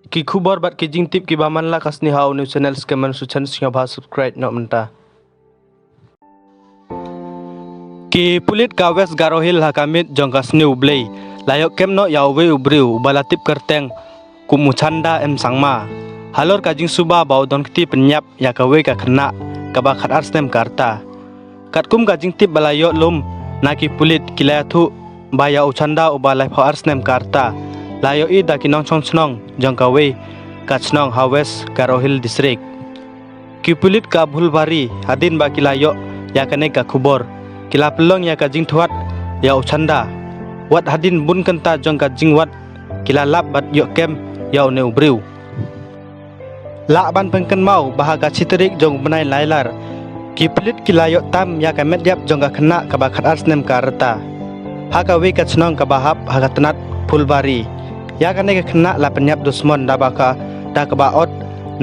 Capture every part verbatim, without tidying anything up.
Ki khubor bad ki jingtip kiba man la ka sniha u new channel Skemen Suchen, sngewbha subscribe noh mynta. Ki pulit ka West Garo Hills ha ka miet jong ka sngi u Blei la ïoh kem noh ïa uwei u briew uba la tip kyrteng kum u Chanda M Sangma, halor ka jingsuba ba u don kti pynïap ïa kawei ka khynnah kaba khatar snem ka rta. Katkum ka jingtip ba la ïoh lum na ki pulit, ki la ïathuh ba ïa u Chanda uba laiphew ar snem ka rta la ïohi da ki nongshong shnong jong kawei ka shnong ha West Garo Hills District. Ki pulit ka Phulbari, hadien ba ki la ïoh ïa kane ka khubor, ki la pynlong ïa ka jingthwat ïa u Chanda. Wat hadien bun kynta jong ka jingwad, ki la lap bad ïoh kem ïa une u briew. Lah ban pynkynmaw ba ha ka shi tarik jong u bnai Lailar, ki pulit ki la ïoh tam ïa ka met ïap jong ka khynnah kaba khatar snem ka rta ha kawei ka shnong kaba hap ha ka tnat Phulbari. Ïa kane ka khynnah la pynïap dusmon da ba ka, da kaba ot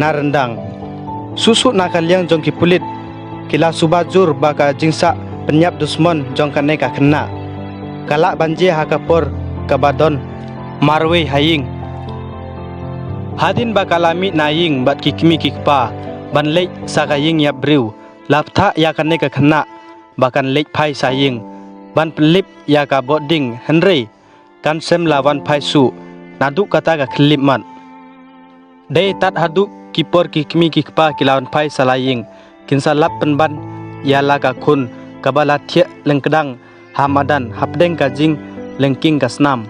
na ryndang. Shuh shuh na ka liang jong ki pulit, ki la suba jur ba ka jingsah pynïap dusmon jong kane ka khynnah ka lah ban jia ha ka por kaba don marwei ha ïing. Hadien ba ka la mih na ïing bad ki kmie ki kpa ban leit sha ka ïing ïap briew, la bthah ïa kane ka khynnah ba kan leit phai sha ïing ban pynlip ïa ka bohding, hynrei kan shem la wan phai shuh naduh kata ka khyllipmat. Dei tad haduh ki por ki kmie ki kpa ki la wan phai sha la ïing, kin sa lap pynban ïa la ka khun kaba la thiah lyngkdang ha madan hapdeng ka jinglyngkhuh ka snam.